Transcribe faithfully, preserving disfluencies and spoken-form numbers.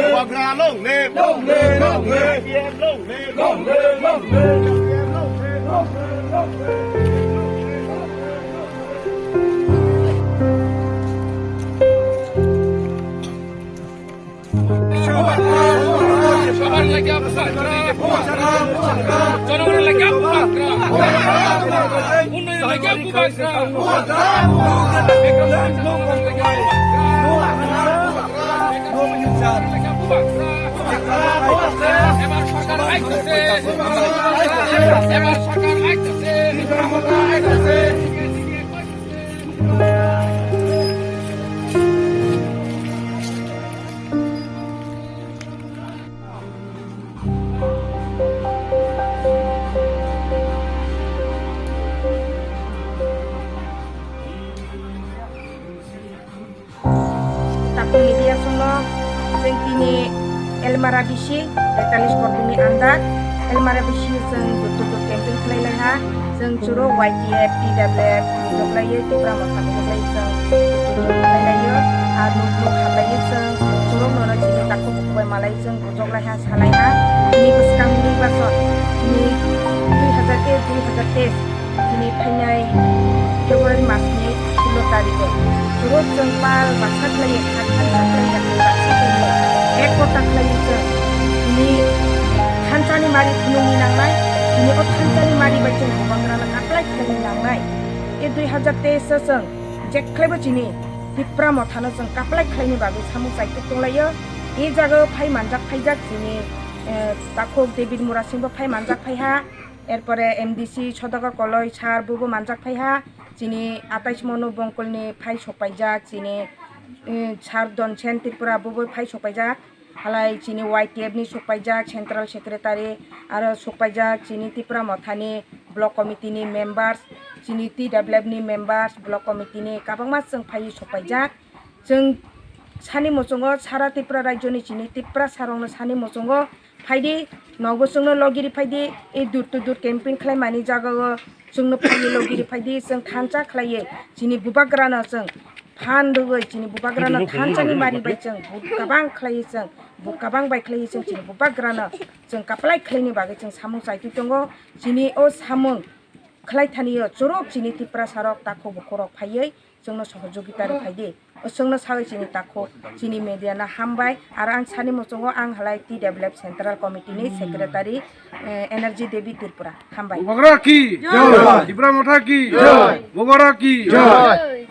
Bubagra long live! Long live! Long live! Long live! Long live! সবার লাগি আহ্বান করা। জনগণের লাগি আহ্বান করা। উন্নয়নের লাগি আহ্বান করা। এবার সরকার আইতেছে। এবার সরকার আইতেছে। Takhuk media songno chwng tini Elmara bisi, tetalis korbini andar, Elmara bisi chwng door to door campaign khlai lai ha, chwng chwrwk Y T F, T W F, joklaiwi Tipra Motha ni joklaiwi chwng door to door khlai lai o, ar nuk nuk hablaiwi chwng chwrwk nono chini takhuk bukhuk bai malai chwng bujoklai ha, salai ha, chini bwskang ni bason, chini dui hazar ek, dui hazar teis, chini phainai February mas ni sulo tarikh o chwrwk chwng pal baksa khlaiwi, kha khan baksa khlaiwi, baksa khlaiwi, ek kota khlaiwi chwng chini thansa ni mari phunukni nangnai, chini o thansa ni mari bai chwng bubagra no kaplai khlaini nangnai. E dui hazar teis o chwng jekhlaibo chini Tipra Motha no chwng kaplai khlaini bagwi samung chaituk tonglaio. E jaga o phai manjak phaijak chini, eh, takhuk David Murasing bo phai manjak phai ha. Erpore M D C Sodagar Koloi sir, bobo manjak phai ha, chini atais Manu Bongkol ni phai sokpaijak, chini, eh, sir Donsen Tripura, bobo phai sokpaijak, halai chini Y T F ni sokpaijak, Central Secretary, aro sokpaijak chini Tipra Motha ni Block Committee ni members, chini T W F ni members, Block Committee ni kwbangma chwng phaiwi sokpaijak. Chwng sani muchungo sara Tripura rajyoni chini Tiprasa rokno sani muchungo phaidi, nogo chwngno logiri phaidi, e door to door campaign khlaimani jagao chwngno phaiwi logiri phaidi, chwng thansa khlaiwi chini bubagrano chwng phan rwgwi chini bubagrano thansani mari bai chwng bu-, kabang khlaiwi chwng bu-, kabang bai khlaiwi chwng chini bubagrano chwng kaplai khlaini bagwi chwng samung chaitwi tongo. Chini o samung khlai thani o chwrwk chini Tiprasa rok takhuk bukhuk rok phaiwi chwngno sohojogita rw phaidi. O chwngno sawi chini takhuk, chini media no hambai. Aro ang sani muchungo ang halai T W F Central Committee ni Secretary, eh, Energy Devi Tripura. Hambai. Bubagra ki jai. Tipra Motha ki jai. Bubagra ki jai.